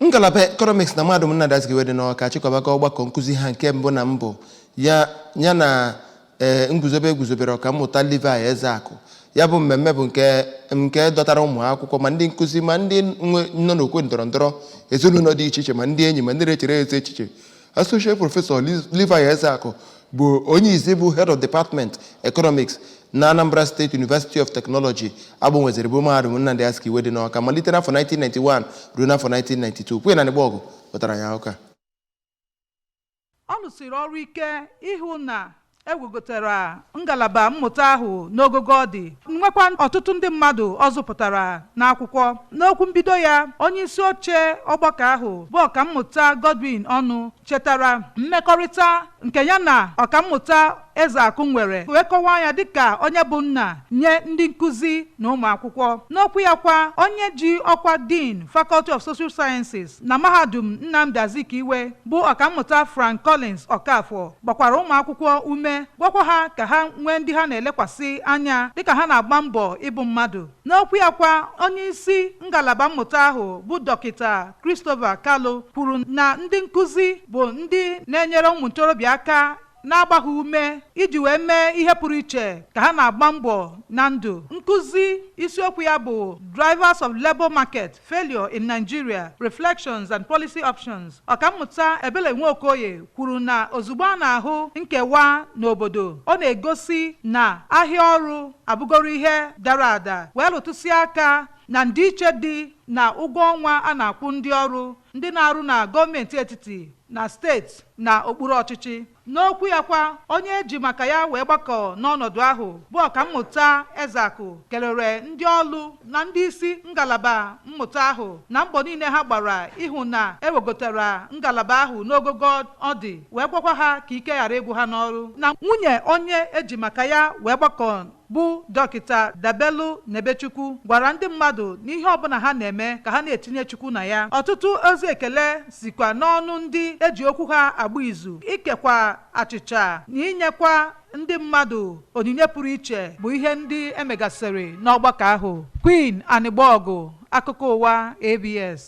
Ngalaba Economics na Mahadum Nnamdi Azikiwe dị n'Awka achịkọbago ọgbakọ nkụzi ha nke mbụ na mbụ ya, ya na nguzobe eguzobere Ọkammụta Levi Ezeakụ. Ya bụ mmemme bụ nke dọtara ụmụ akwụkwọ, ma ndị nkụzi, ma ndị nọ n'okwe ndọrọ ndọrọ, ezinụlọ dị iche iche, ma ndị enyi, ma ndị na-echere ezi echiche. Associate Professor Levi Ezeakụ bụ onye izi bụ Head of Department Economics na Anambra State University of Technology, agbanweziri bụ Mahadum Nnamdi Azikiwe dị n'Awka, malite n'afọ 1991 ruo n'afọ 1992. Kwe na Nịgbọgụ pụtara ya ụka. Ọ lụsiri ọrụ ike ịhụ na ewegotere ngalaba mmụta ahụ n'ogogo ọ dị, nwekwa ọtụtụ ndị mmadụ ọ zụpụtara n'akwụkwọ. N'okwu mbido ya, onye isi oche ọgbakọ ahụ bụ Ọkammụta Godwin Ọnụ chetara mmekọrịta nke ya na Ọkammụta Ezeakụ nwere, wee kọwaa ya dịka onye bụ nna nye ndị nkụzi na ụmụ akwụkwọ. N'okwu ya kwa, onye ji ọkwa Dean, Faculty of Social Sciences na Mahadum Nnamdi Azikiwe, bụ Ọkammụta Frank Collins Okafọ, gbakwara ụmụ akwụkwọ ume, gwakwa ha ka ha nwee ndị ha na-elekwasị anya dịka ha na-agba mbọ ịbụ mmadụ. N'okwu ya kwa, onye isi ngalaba mmụta ahụ bụ Dọkịta Christopher Kalu kwuru na ndị nkụzi bụ ndị na-enyere ụmụ ntorobịa aka, na-agba ha ume iji wee mee ihe pụrụ iche ka ha na-agba mbọ na ndụ. Nkụzi isiokwu ya bụ "Drivers of Labour Market Failure in Nigeria: Reflections and Policy Options", Ọkammụta Ebele Nwokoye kwuru na ozugbo a na-ahụ nkewa n'obodo, ọ na-egosi na ahịa ọrụ abụgoro ihe dara ada, wee rụtụsịa aka na ndịiche dị na ụgwọ ọnwa a na-akwụ ndị ọrụ, ndị na-arụ na gọọmenti etiti na steeti na okpuru ọchịchị. N'okwu ya kwa, onye eji maka ya wee gbakọ n'ọnọdụ ahụ bụ Ọkammụta Ezeakụ kelere ndị ọlụ na ndị isi ngalaba mmụta ahụ na mbọ niile ha gbara ịhụ na ewegotara ngalaba ahụ n'ogogo ọ dị, wee gwakwa ha ka ike ghara ịgwụ ha n'ọrụ. Na nwunye onye eji maka ya wee gbakọ bụ Dọkịta Dabelu Nebechukwu gwara ndị mmadụ n'ihe ọbụla ha na-eme ka ha na-etinye Chukwu na ya. Ọtụtụ ozi ekele sikwa n'ọnụ ndị eji okwu ha agba izu. Ikekwa achịcha na inyekwa ndị mmadụ onyinye pụrụ iche bụ ihe ndị emegasịrị n'ọgbakọ ahụ. Queen Anịgbọgụ, akụkọ ụwa ABS.